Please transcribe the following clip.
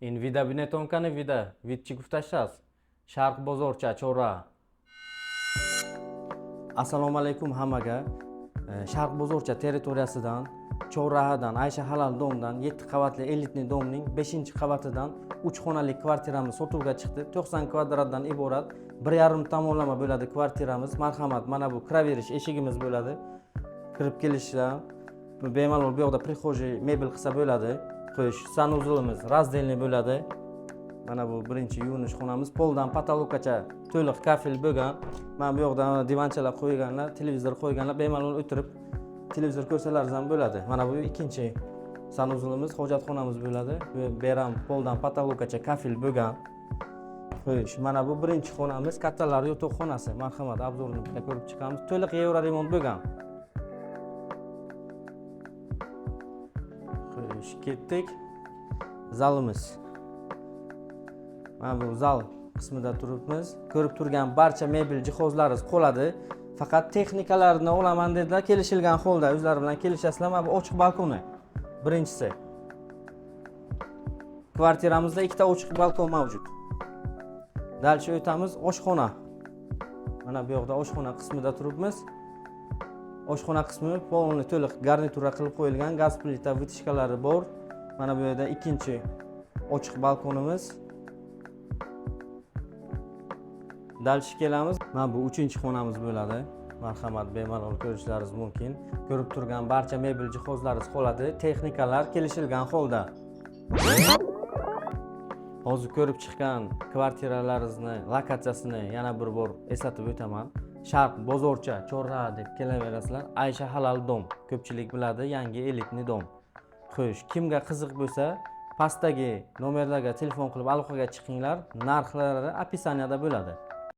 Ин вида бинетон кани вида вид чӣ гуфташааст? Sharq bozorcha chorraha. Assalomu alaykum hammaga. Sharq bozorcha territoriyasidan, chorrahadan, Aysha Halal domdan 7 qavatli элитный domning 5-qavatidan 3 xonali kvartiramiz sotuvga chiqdi. 90 kvadratdan iborat, 1,5 tomonlama bo'ladi kvartiramiz. Marhamat, mana bu kiraverish eshigimiz bo'ladi. Kirib kelishdan bemalol bu yoqda прихожий mebel qilsa bo'ladi. Xo'sh, санузел imiz раздельный bo'ladi. Mana bu birinchi yuvinish xonamiz. Poldan потолок gacha to'liq kafel bo'lgan. Mana bu yoqda divanchalar qo'yganlar, televizor qo'yganlar, bemalol o'tirib televizor ko'rsalaringiz ham bo'ladi. Mana bu ikkinchi санузел imiz, hojatxonamiz bo'ladi. Bu yer ham poldan потолок gacha kafel bo'lgan. Xo'sh, mana bu birinchi xonamiz, kattalar yotoqxonasi. Marhamat, обзор ini bitta ko'rib chiqamiz. To'liq евроремонт bo'lgan. Xo'sh, ketdik. Zalimiz. Mana bu zal qismida turibmiz. Ko'rib turgan barcha mebel jihozlarimiz qoladi. Faqat texnikalarni olaman dedilar, kelishilgan holda o'zlari bilan kelishasizlar. Mana bu ochiq balkoni. Birinchisi. Kvartiramizda ikkita ochiq balkon mavjud. Дальше o'tamiz, oshxona. Mana bu yoqda oshxona qismida turibmiz. Oshxona qismi полный to'liq garnitura qilib qo'yilgan, gaz plita, вытяжка lari bor. Mana bu yerda ikkinchi ochiq balkonimiz. Дальше kelamiz. Mana bu uchinchi xonamiz bo'ladi. Marhamat, bemalol ko'rishlaringiz mumkin. Ko'rib turgan barcha mebel jihozlaringiz qoladi, texnikalar kelishilgan holda. Hozir ko'rib chiqqan kvartiralarimizni lokatsiyasini yana bir bor eslatib o'taman. Sharq bozorcha chorraha deb kelaverasizlar. Aysha Halal dom. Ko'pchilik biladi, yangi элитный dom. Xo'sh, kimga qiziq bo'lsa, pastdagi nomerlarga telefon qilib aloqaga chiqinglar. Narxlari описание da bo'ladi.